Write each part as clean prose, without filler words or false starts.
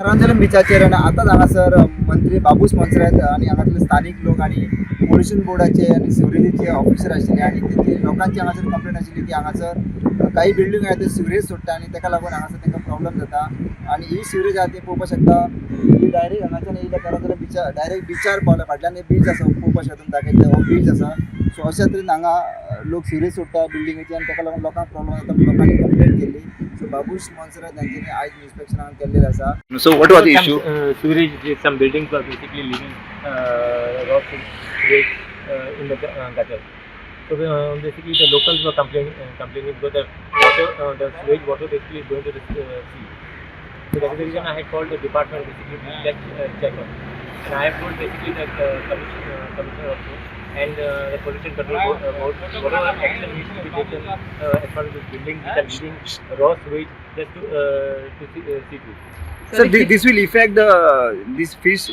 कारांजलम बिचाचेर आनी आतांच हांगासर मंत्री बाबूश मोन्सेरात आनी हांगासरले स्थानीक लोक आनी पोल्युशन बोर्डाचे आनी सिवरेजीचे ऑफिसर आशिल्ले आनी तेंची लोकांची हांगासर कंप्लेन आशिल्ली की हांगासर काही बिल्डींग आहा ते सिवरेज सोडटा आनी ताका लागून हांगासर तांकां प्रॉब्लम जाता. आनी ही सिवरेज आहा ती पळोवपाक शकता, ही डायरेक्ट हांगाच्यान येयल्या कारांजलम बिचार, डायरेक्ट बिचार पावल्या. फाटल्यान बीच आसा, पळोवपाक शकता तुमी, दाखयता, हो बीच आसा. सो अशा तरेन हांगा लोक सिवरेज सोडटा बिल्डिंगेची आनी ताका लागून लोकांक प्रॉब्लम जाता म्हणून लोकांनी कंप्लेन केल्ली. सो बाबूश मोन्सेरात हांच्यानी आयज इन्स्पेक्शन हांगा केल्लें आसा. So what was the Some, issue? Sewage, some buildings were basically leaving raw sewage in the gutter. So basically the locals were complaining because the water, the sewage water basically is going to the sea. So that is the reason I had called the department basically to check on. And I have told basically the commissioner also and the pollution control board, whatever action needs to be taken as far as this buildings which are leaving raw sewage, just to see to it. Sir, this will affect the this fish.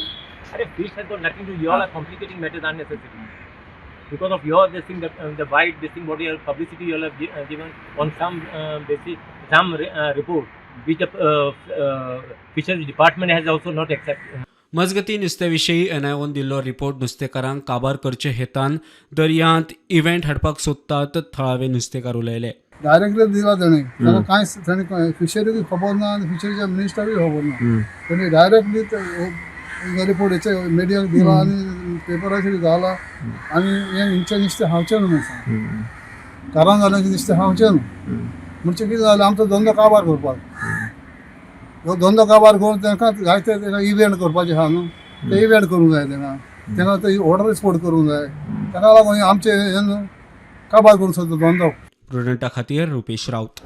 Arey, fish has got nothing to do. You all are complicating matters unnecessarily. Because of your this thing, the wide this thing, what your publicity you all have given on some basic some report, which the fisheries department has also not accepted. मजगतीं, नुस्त्याविशीं एनआयओन दिल्लो report नुस्तेकारांक काबार करचे हेतान दर्यांत event हाडपाक सोदतात, थळावे नुस्तेकार उलयले. डायरेक्टली दिला तेणे ताका कांयच, तेणे फिशरीकूय खबर ना आनी फिशरीच्या मिनिस्टरूय खबर ना. तेणी डायरेक्टली रिपोर्ट हेचे मिडियाक दिला आनी पेपराचेर घाला. आनी हें हेंचें नुस्तें खावचें न्हू म्हणून, घरान जाल्यार नुस्तें खावचें न्हू म्हणजे कितें जालें, आमचो धंदो काबार करपाक. हो धंदो काबार करून तांकां जायते तांकां इव्हेंट करपाचें आहा न्हू, ते इव्हेंट करूंक जाय तांकां, तांकां ते वॉटर स्पोर्ट करूंक जाय. ताका लागून आमचें हें न्हू काबार करूंक सोदता धंदो. प्रुडंटा खातीर रुपेश राऊत.